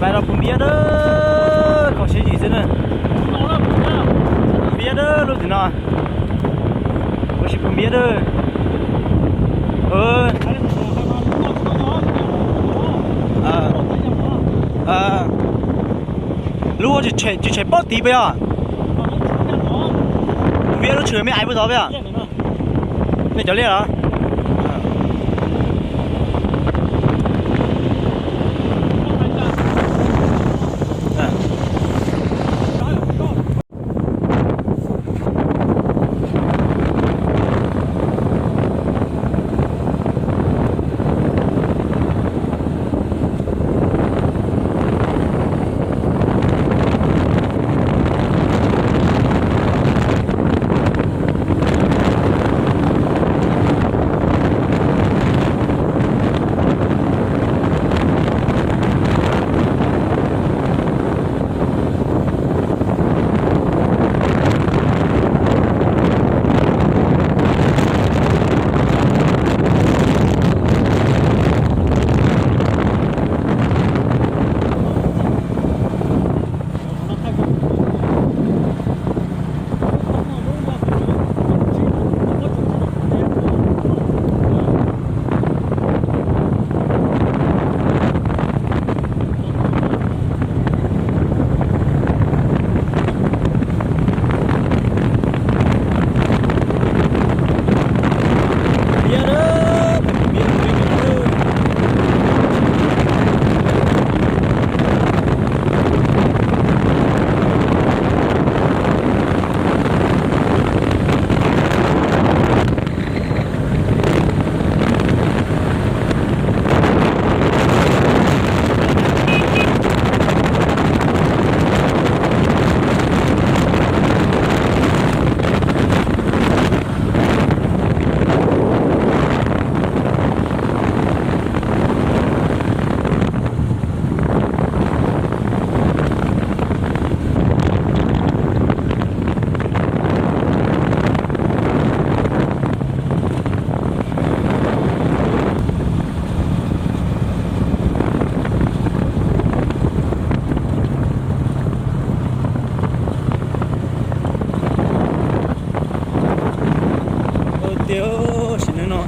Lais los pw npiab dab, kho siab yim xwb na. Pw npiab dab lub tim no. Ua si pw npiab dab. Lub tsis tshem paub tid puas yog? Pw npiab lub tshwm me aiv puas tod puas yog? Nej cov liaj los? Tiag, sim neej no.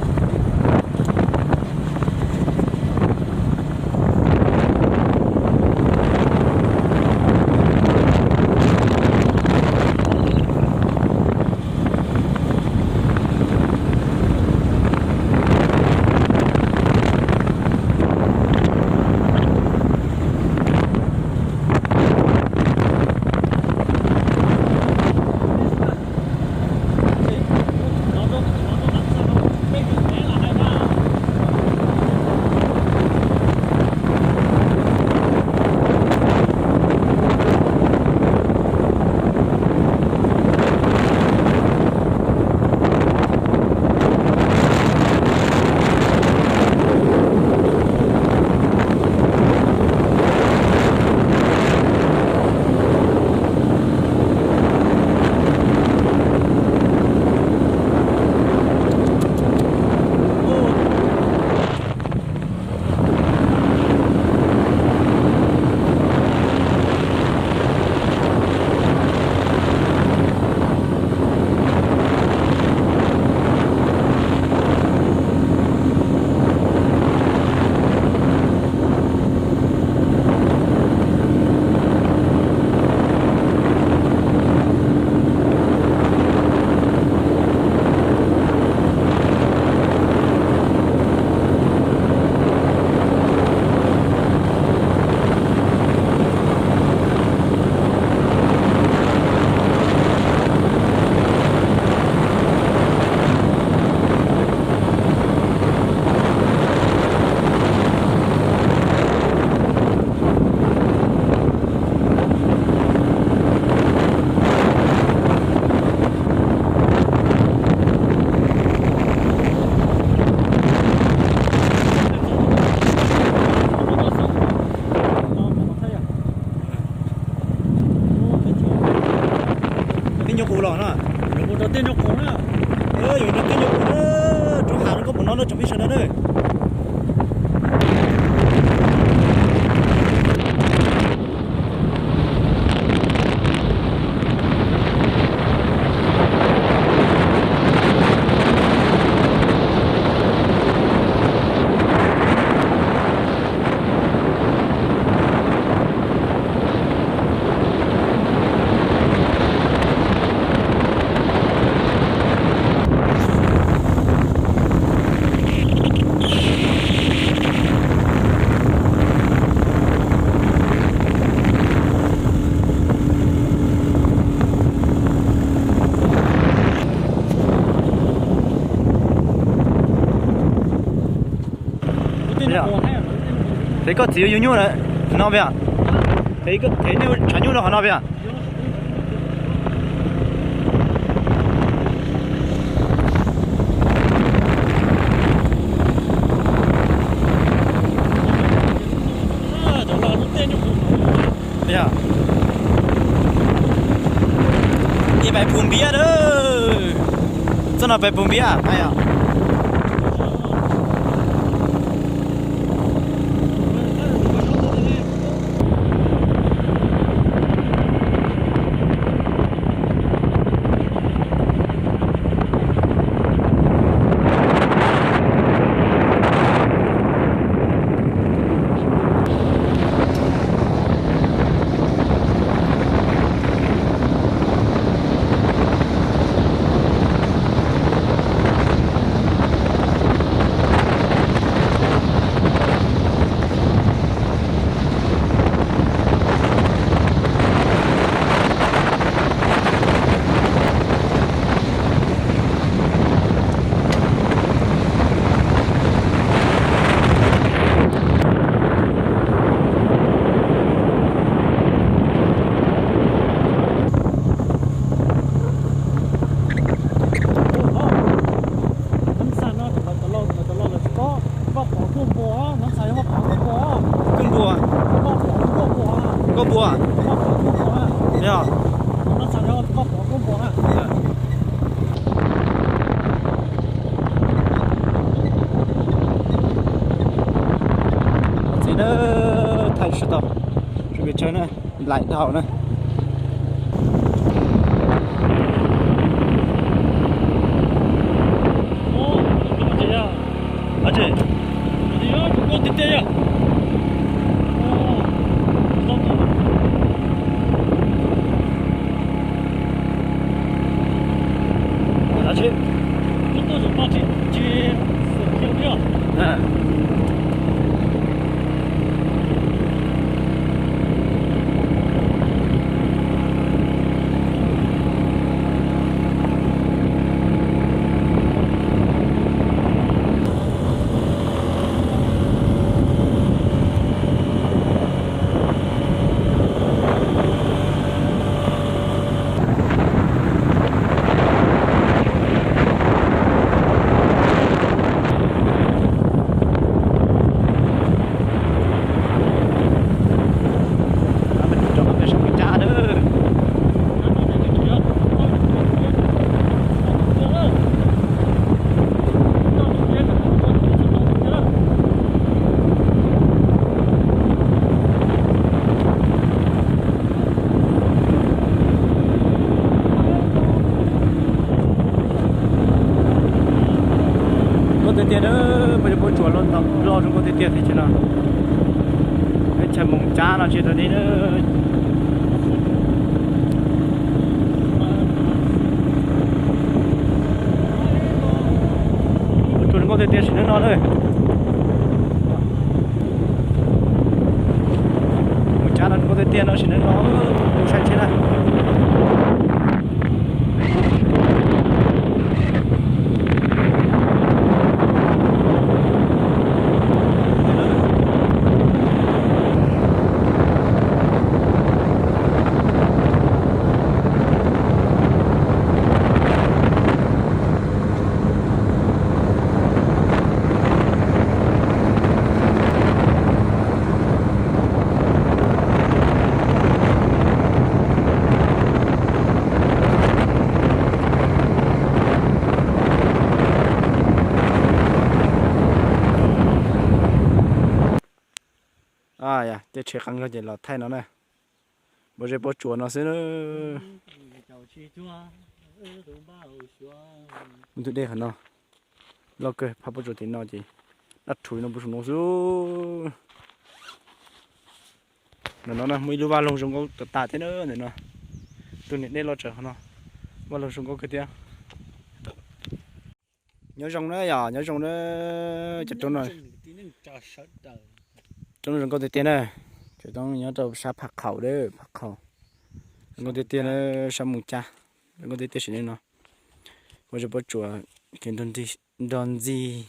Tej nyuag qus los na, nyuag qus rau tej nyuag qus na. Yog nyuag tej nyuag qus na, rau hav no koj pom no na tsoom phooj ywg sawv daws na. Thev koj txiv yug nyuj no pia. Thev nej tshav nyuj rau qhov no pia. Ib pais pus npiab a. Txoj no pais pus npiab a. Kuj npua. Kuj npua. Txiv na, thaij tsis tau, tsis pes tsawg na, nplaim dhau na. Nkauj tiag tiag na, peb yuav pab tsuas loj zoo nkauj tiag tiag thiab tsis no. Peb chaw Moos Cab no tsis tau li na. Pab tsuas zoo nkauj tiag tiag sim neej no na. Moos Cab no zoo nkauj tiag tiag no sim neej no, tus saib tsis na. Yog tej tsheb qeeb zog ces los thaij no na. Pov zeb pov tsuas no xwb na. Muaj tus dej qhov no loj kawg, phab pob tsuas tim no ces dab rhuv no puag saum no xwb. Ntawm no na muaj ib lub vaj loog zoo nkauj tas tas thiab na ntawm no. Tus niam dej loj tsawv qhov no, vaj loog zoo nkauj kawg thiab. Nyob zoo na yom, nyob zoo na. Cov roob no zoo nkauj tiag tiag na. Cov roob nyob rau sab Phaj Khaum, Phaj Khaum. Zoo nkauj tiag tiag na, sab Moos Cab. Zoo nkauj tiag tiag sim neej no. Pov zeb pov tsuas kev nrog ntxig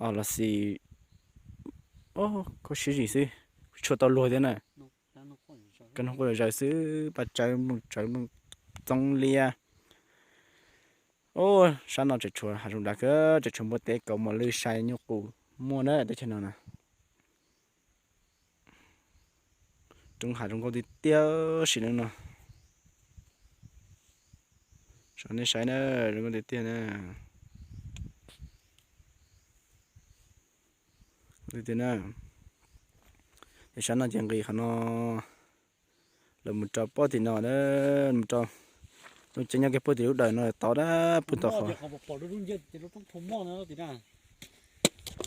os los sis Koj siab zim xwb, tsis tshua tau luag thiab na. Koj nug quaj zom zaws xwb, paj tsawb mus tsawb mus txoov liab. Sab no tseem tshuav hav zoov dav kawg, tseem tshuav npua teb kauv mos lwj sai nyuj qus muaj na teb chaws no na. Roob hav zoo nkauj tiag tiag sim neej no. Saib nej saib na, zoo nkauj tiag tiag na. Tiag na. Ces sab no ces nqis qhov no lawm mus rau pob tim no, mus rau lub tsev nyob kiag pob tim lub dawm no tod na, puag tod qhov.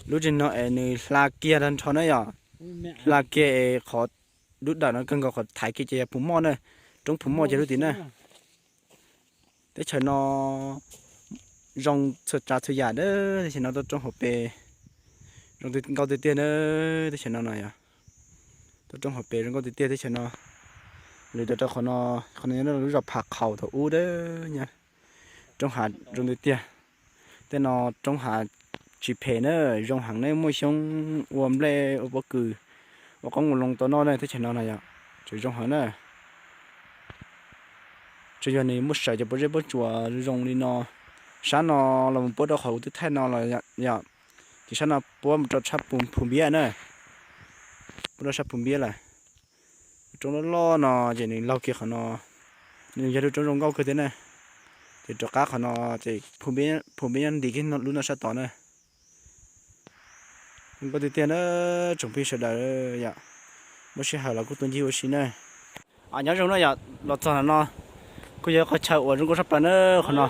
Lub tsev no es nws hla kiag tag nrho na yom, hla kiag es qhov lub dawm no kawg nkaus qhov thaiv kiag ces yog Phu Moj na, roob Phu Moj ces lub tim na. Teb chaws no zoo txhua tsav txhua yam na, teb chaws no tuaj roob hauv pes zoo nkauj tiag tiag na, teb chaws no no yog tuaj roob hauv pes zoo nkauj tiag tiag teb chaws no. Lwm rau rau qhov no, qhov no nyob rau lub zos Phav Qhaus thaum ub na, nyob roob hav zoo tiag tiag. Tej no roob hav tsis phem na, zoo heev na, muaj xyoob ua nplej ua pob kws ua qoob ua loo tau noj na, teb chaws no no yog tseem zoo heev na. Tsuas yog nws muaj sawv cov pob zeb pob tsuas zoo li no, sab no los puab rau qhov kuv twb thaij no los yom, ces sab no puab mus rau tshaj Phu Npiab na, puab rau tshaj Phu Npiab lawm. Roob loj loj no ces nws laug kiag qhov no, nws yog lub roob zoo nkauj kawg thiab na. Ces rov qab qhov no ces Phu Npiab nyob ntis kiag lub no sab tod na. Zoo nkauj tiag tiag na, tsoom phooj ywg sawv daws yom, muaj sij hawm los kuj tuaj ncig ua si na. Nyob zoo na yom, los txog no kuj yog qhov chaw uas zoo nkauj tshaj plaws na qhov no.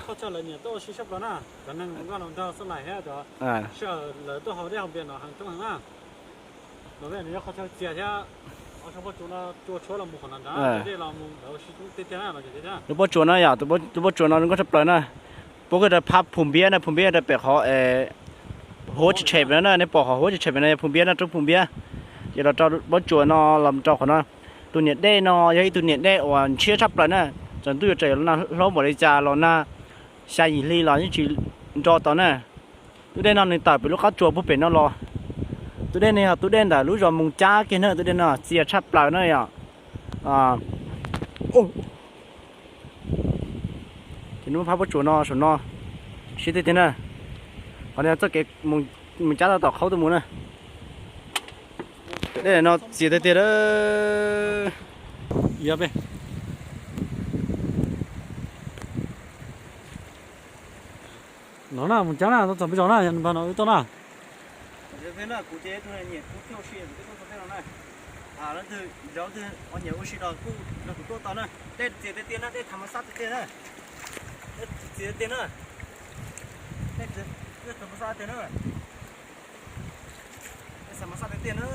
Lub pob tsuas no yom, tus pob tsuas no zoo nkauj tshaj plaws na. Puab kuj rau phab Phu Npiab na, Phu Npiab rau pem qhov huab tsis tshem pem no na, nej pom qhov huab tsis tshem pem no yog Phu Npiab na, roob Phu Npiab. Ces los rau pob tsuas no los rau qhov no, tus niam dej no yog ib tug niam dej uas ntshiab tshaj plaws na, tsaus ntuj yuav tsaus los nag hlob npaum li cas los nag xya yim hli los yeej tsis nro tau na. Tus dej no nws tawm pem lub qab tsuas puag pem no los. Tus dej no yog tus dej ntawm lub zos Moos Cab kiag na, tus dej no txias tshaj plaws na yom. Ces nws muab phab pob tsuas no saum no siab tiag tiag na. Qhov no txoj kev Moos Cab tau tom qhaub tuaj mus na. Dej no txias tiag tiag. No na, Moos Cab na, tau txog peb zos na, yog npag no wb tuaj na. Kuv ces nyiam kuv thiaj ua si kuv thiaj tuaj txog tej no na. Leej twg zov twg ho nyiam ua si los kuj nrog kuv tuaj tau na. Dej txias tiag tiag na, dej tham mas xab tiag tiag na. Dej txias tiag tiag na. Dej tham mas xab tiag na. Dej tham mas xab tiag tiag na.